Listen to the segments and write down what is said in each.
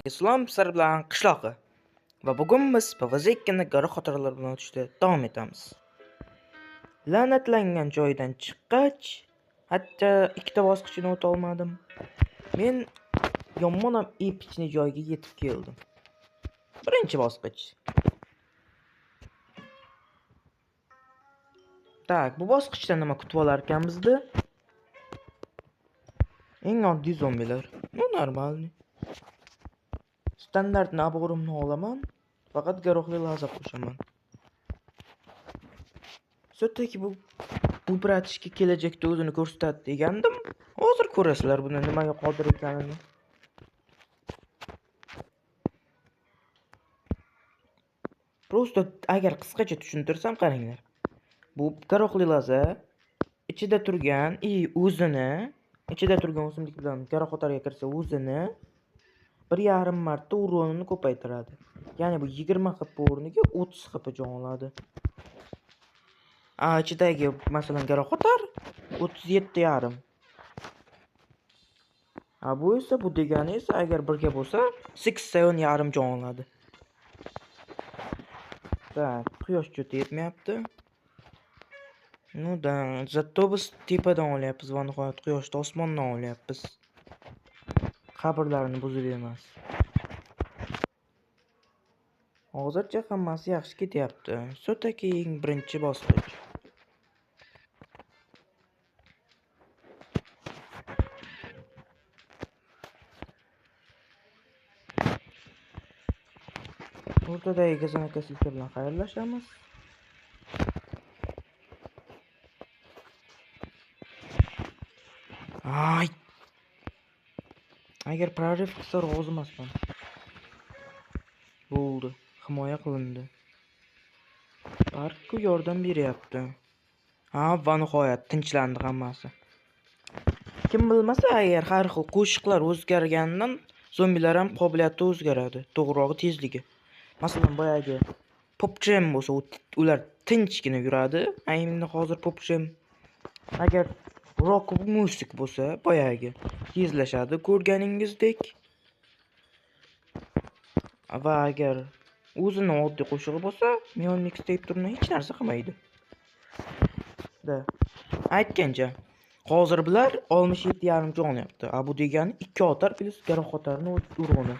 Islom sizlar bilan qishlog'i. Va bugun biz PvZ2ni gari xotiralar bilan o'tishda davom etamiz. La'natlangan joydan chiqqach, hatto ikkita bosqichini o'ta olmadim. Men yomon ham epichni joyga yetib keldim. Birinchi bosqich. Tak, bu bosqichda nima kutib olar ekan bizni? Eng oddiy zombilar. Ну, нормальный. Standart naborimni olaman, faqat garohli laza qo'shaman. So'taki bu bratishka kelajakda o'zini ko'rsatadi degandim. Hozir ko'rasizlar buni nimaga qodir ekanini. Просто agar qisqacha tushuntirsam qaranglar. Bu garohli laza ichida turgan o'zini ichida turgan o'simlik bilan garoh qatoriga kirsa o'zini 1,5 marta uronini ko'paytiradi. Ya'ni bu 20 HP o'rniga 30 HP jon oladi. Ichidagi masalan garoh qator 37,5. Bu esa bu degani esa agar birga bo'lsa 87,5 jon oladi. Tak, quyosh juda yetmayapti. Ну да, зато biz tepadan olyapmiz va nihoyat quyoshni osmondan olyapmiz. Qabrlarni buzib emas. Hozircha hammasi yaxshi ketyapti. So'taki eng birinchi bosqich. O'rtadagi gazonakasilka bilan xayrlashamiz. Ay! Agar prorif qilsa rozi emasman. Bo'ldi, himoya qilindi. Parkku yordam beryapti. Ha, va nihoyat tinchlandi hammasi. Kim bilmasa, agar har xil qo'shiqlar o'zgarganidan zombilar ham qobiliyati o'zgaradi, to'g'rirog'i tezligi. Masalan, boyagi pop jam bo'lsa, ular tinchgina yuradi. Endi hozir pop jam agar rock music bo'lsa, boyagi tezlashadi ko'rganingizdek. Va agar o'zini oddiy qo'shig'i bo'lsa, Neon Mixtape turini hech narsa qilmaydi. Da. Aytgancha, hozir bular 67,5 jon olyapti. Bu degani 2 otar plus garoh otarni urg'uni.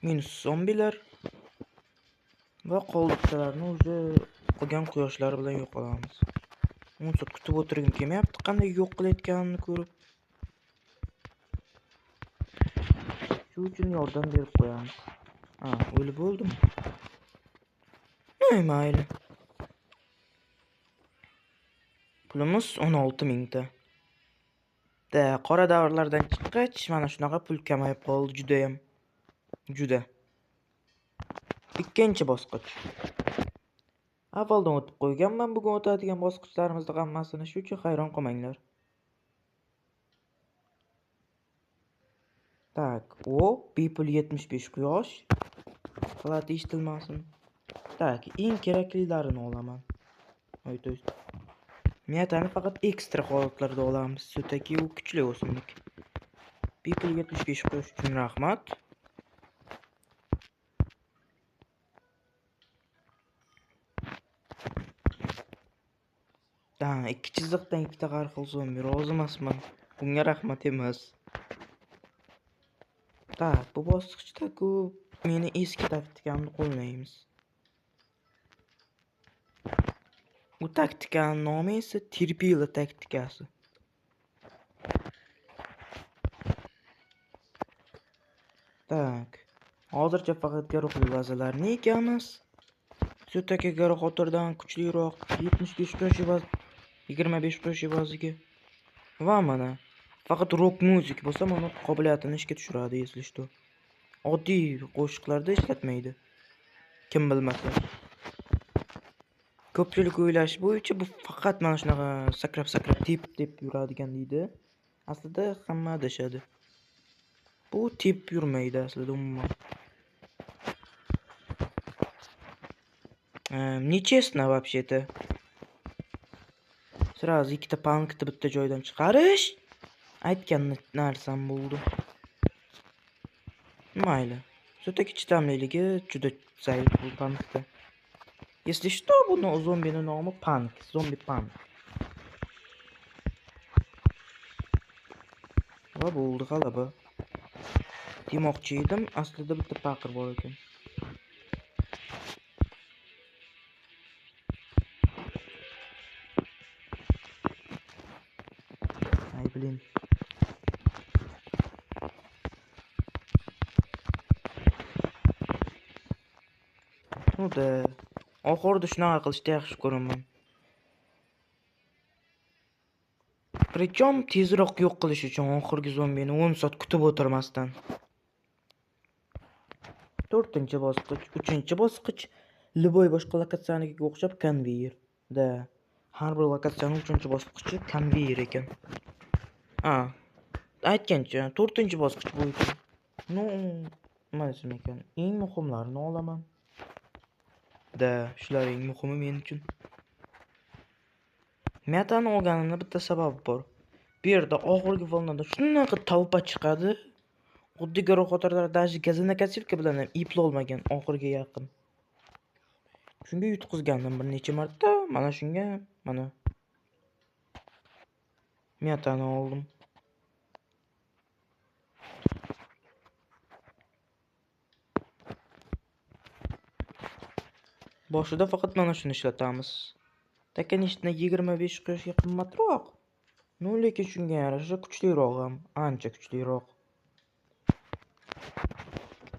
Minus zombilar va qoldiqchalarni уже qolgan quyoshlar bilan yo'q qilamiz. 10 soat kutib o'tirgim kelmayapti, qanday yo'q qilayotganimni ko'rib. Shu uchun yordam berib qo'yamiz. Ha, o'lib bo'ldimi? Mayli. Pulimiz 16 mingta. Da, qora davrlardan chiqqach, mana shunaqa pul kamayib qoldi juda ham. Juda. Ikkinchi bosqich. Avvaldan o'tib qo'yganman bugun o'tadigan bosqichlarimizni hammasini, shu uchun hayron qolmanglar. Tak, o bepul 75 quyosh. G'alati eshitilmasin. Tak, eng keraklilarini olaman. Oy, to есть miyatani faqat ekstra holatlarda olamiz. So'taki u kuchli o'simlik. Bepul 75 quyosh uchun rahmat. Ha, ikki chiziqdan ikkita har xil zombi, rozi emasman. Bunga rahmat emas. Tak, bu bosqichda-ku meni eski taktikamni qo'llaymiz. Bu taktikaning nomi esa Terpila taktikasi. Tak, hozircha faqat garohli vazalarni ekamiz. So'taki garoh otirdan kuchliroq 75 quyosh evaziga 25 quyosh evaziga. Va mana faqat rock music bo'lsa, mana qobiliyatini ishga tushiradi, если что. Oddiy qo'shiqlarda ishlatmaydi. Kim bilmasa. Ko'pchilik o'ylashi bo'yicha bu faqat mana shunaqa sakrab-sakrab tep-tep yuradigan deydi. Aslida hamma adashadi. Bu tep yurmaydi aslida umuman. Нечестно вообще-то. Сразу ikkita pankni bitta joydan chiqarish aytgan narsam bo'ldi. Mayli. Все-таки chidamliligi juda zaif bu Punkda. Если что, buni zombini nomi Punk, zombi Punk. Va bo'ldi g'alaba. Demoqchi edim, aslida bitta paqir bor ekan. Ay, blin. Ну да. Oxirida shunaqa qilishni yaxshi ko'raman. Причем tezroq yo'q qilish uchun oxirgi zombini 10 soat kutib o'tirmasdan. 4-bosqich, 3-bosqich любой boshqa lokatsiyanikiga o'xshab konveyer. Da. Har bir lokatsiyaning 3-bosqichi konveyer ekan. Ha. Aytgancha, 4-bosqich bu ekan. Ну, nima desam ekan? Eng muhimlarini olaman. Da, shular eng muhimi men uchun. Metani olganimda bitta sababi bor. Bu yerda oxirgi volnada shunaqa tolpa chiqadi. Xuddi garoxotarlar даже gazinakasilka bilan ham eplolmagan oxirgi yaqin. Shunga yutqizgandim bir necha marta. Mana shunga, mana metani oldim. Boshida faqat mana shuni ishlatamiz. Takanishni 25 quyoshga qimmatroq. Ну, lekin shunga yarasha kuchliroq ham, ancha kuchliroq.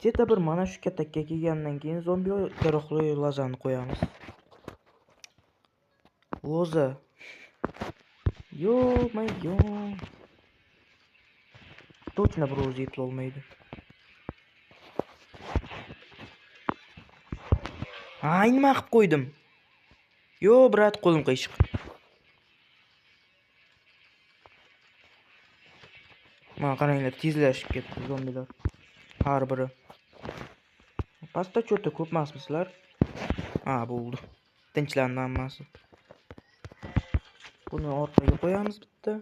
Где-то bir mana shu katakka kelgandan keyin zombi garohli lozani qo'yamiz. Loza. Yo-ma-yo. Точно bir o'zi eplolmaydi. Ay, nima qilib qo'ydim? Yo, brat, qo'lim qiyshiq. Mana qaranglar, tezlashib ketdi zombilar. Har biri. Pastda cho'ta ko'p emasmisizlar? Ha, bo'ldi. Tinchlandi hammasi. Buni orqaga qo'yamiz bitta.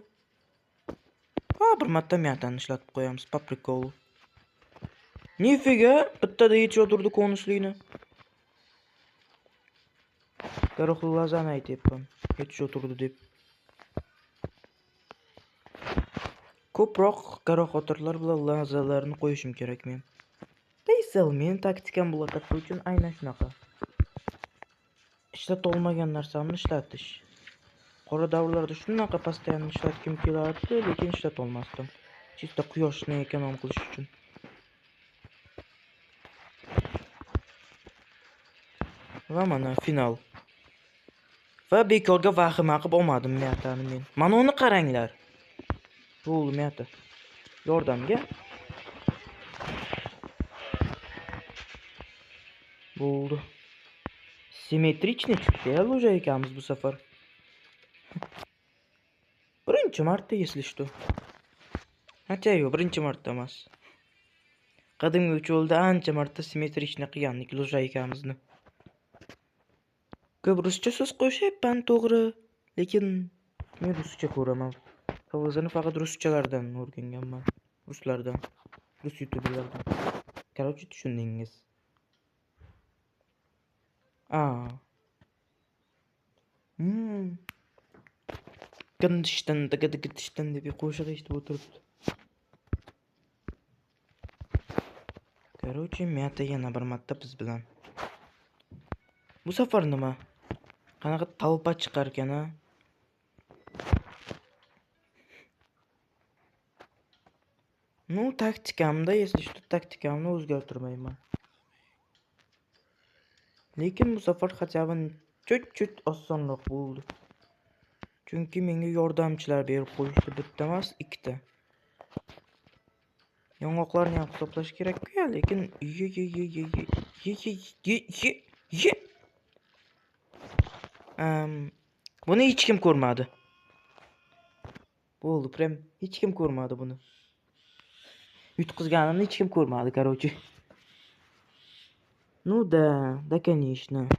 Ha, bir marta miyatani ishlatib qo'yamiz, по приколу. Nifiga, bittada yechib o'tirdi konuslikni. Garohli lazani aytyapman. Yetishib o'tirdi deb. Ko'proq garohxotirlar bilan lazalarni qo'yishim kerak men. Taysel, men taktikam bu lokatsiya uchun aynan shunaqa. Ishlata olmagan narsamni ishlatish. Qora davrlarda shunaqa постоянно ishlatgim kelardi, lekin ishlata olmasdim. Чисто quyoshni ekonom qilish uchun. Va mana final. Va bekorga vahima qilib olmadim miyatani men. Mana uni qaranglar. Bo'ldi miyata. Yordamga. Bo'ldi. Simmetrichni chiqdi, lujaykanmiz bu safar. Birinchi marta, если что. Hatto yo'q, birinchi marta emas. Qadimgi uch yo'lda ancha marta simmetrichni qilgandik lujaykamizni. Ko'p ruscha so'z qo'shyapman, to'g'ri, lekin men ruscha ko'raman. PvZni faqat ruschalardan o'rganganman. Ruslardan, rus youtuberlardan. Короче, tushundingiz. Gindishdan, diga-digitishdan deb qo'shiq eshitib o'tiribdi. Короче, Meta yana bir marta biz bilan. Bu safar nima? Qanaqa talpa chiqar ekan, a? Ну, taktikamda, если что, taktikamni o'zgartirmayman. Lekin bu safar хотя бы чуть-чуть osonroq bo'ldi. Chunki menga yordamchilar berib qo'yishdi, bitta emas, ikkita. Yong'oqlarni ham hisoblash kerak-ku, lekin ye ye ye ye ye ye ye ye ye. Buni hech kim ko'rmadi. Bo'ldi, prям hech kim ko'rmadi buni. Yutqizganimni hech kim ko'rmadi, короче. Ну да, да, конечно.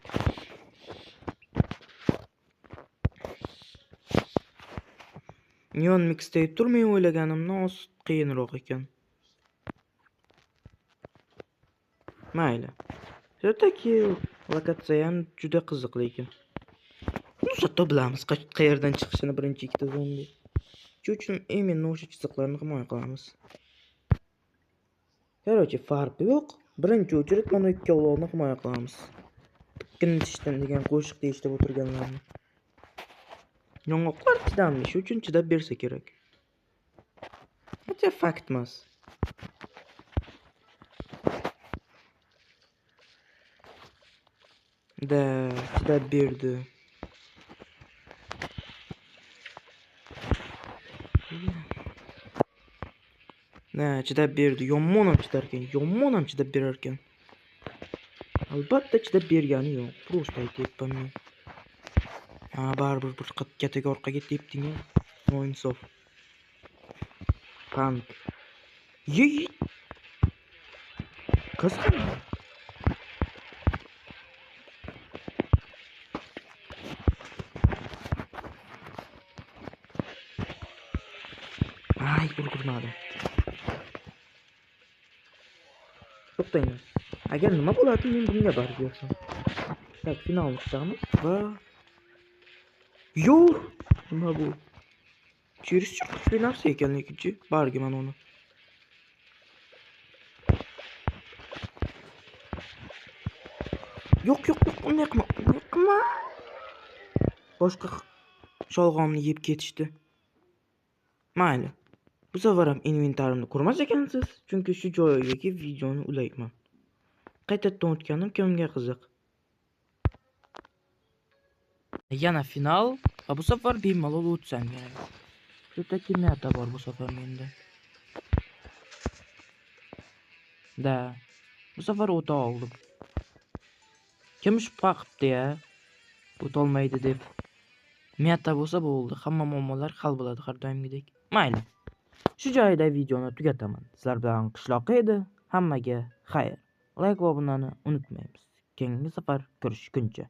Neon mixtape tur men o'ylaganimdan oz qiyinroq ekan. Mayli. Все-таки lokatsiya ham juda qiziq lekin. Ну, зато bilamiz qayerdan chiqishini birinchi ikkita zombi. Shu uchun именно o'sha chiziqlarni himoya qilamiz. Короче, farqi yo'q. Birinchi o'chirib mana ikkovloni himoya qilamiz. Ikkinchisidan degan qo'shiqni eshitib o'tirganlarni. Yong'oqlar chidamli, shu uchun chidab bersa kerak. Хотя fakt emas. Da, chidab berdi. Na, chidab berdi. Yomon ham chidar ekan, yomon ham chidab berar ekan. Albatta chidab bergani yo'q. Просто aytyapman men. Ha, baribir bir kattaga orqaga tepding-a. Noinsof. Tank. Ye. Qiz qani? Ay, ulgurmadim. To'xtang. Agar nima bo'ladi, men bunga borib bersam. Tak, finalni kutamiz va yo'q, nima bu? Чересчур kuchli narsa ekan lekinchi, barga mana uni. Yo'q, yo'q, yo'q, unday qilma, unday qilma. Boshqa sholg'omni yeb ketishdi. Mayli. Bu safar ham inventarimni ko'rmas ekansiz, chunki shu joydagi videoni ulayman. Qaytadan o'tganim kimga qiziq. Yana final va bu safar bemalol o'tsam kerak. Все-таки meta bor bu safar menda. Da, bu safar o'ta oldim. Kim shubha qilibdi-ya? O'tolmaydi deb. Meta bo'lsa bo'ldi, hamma muammolar hal bo'ladi har doimgidek. Mayli. Shu joyda videoni tugataman. Sizlar bilan Qishloqi edi. Hammaga xayr. Like va obunani unutmaymiz. Keyingi safar ko'rishguncha.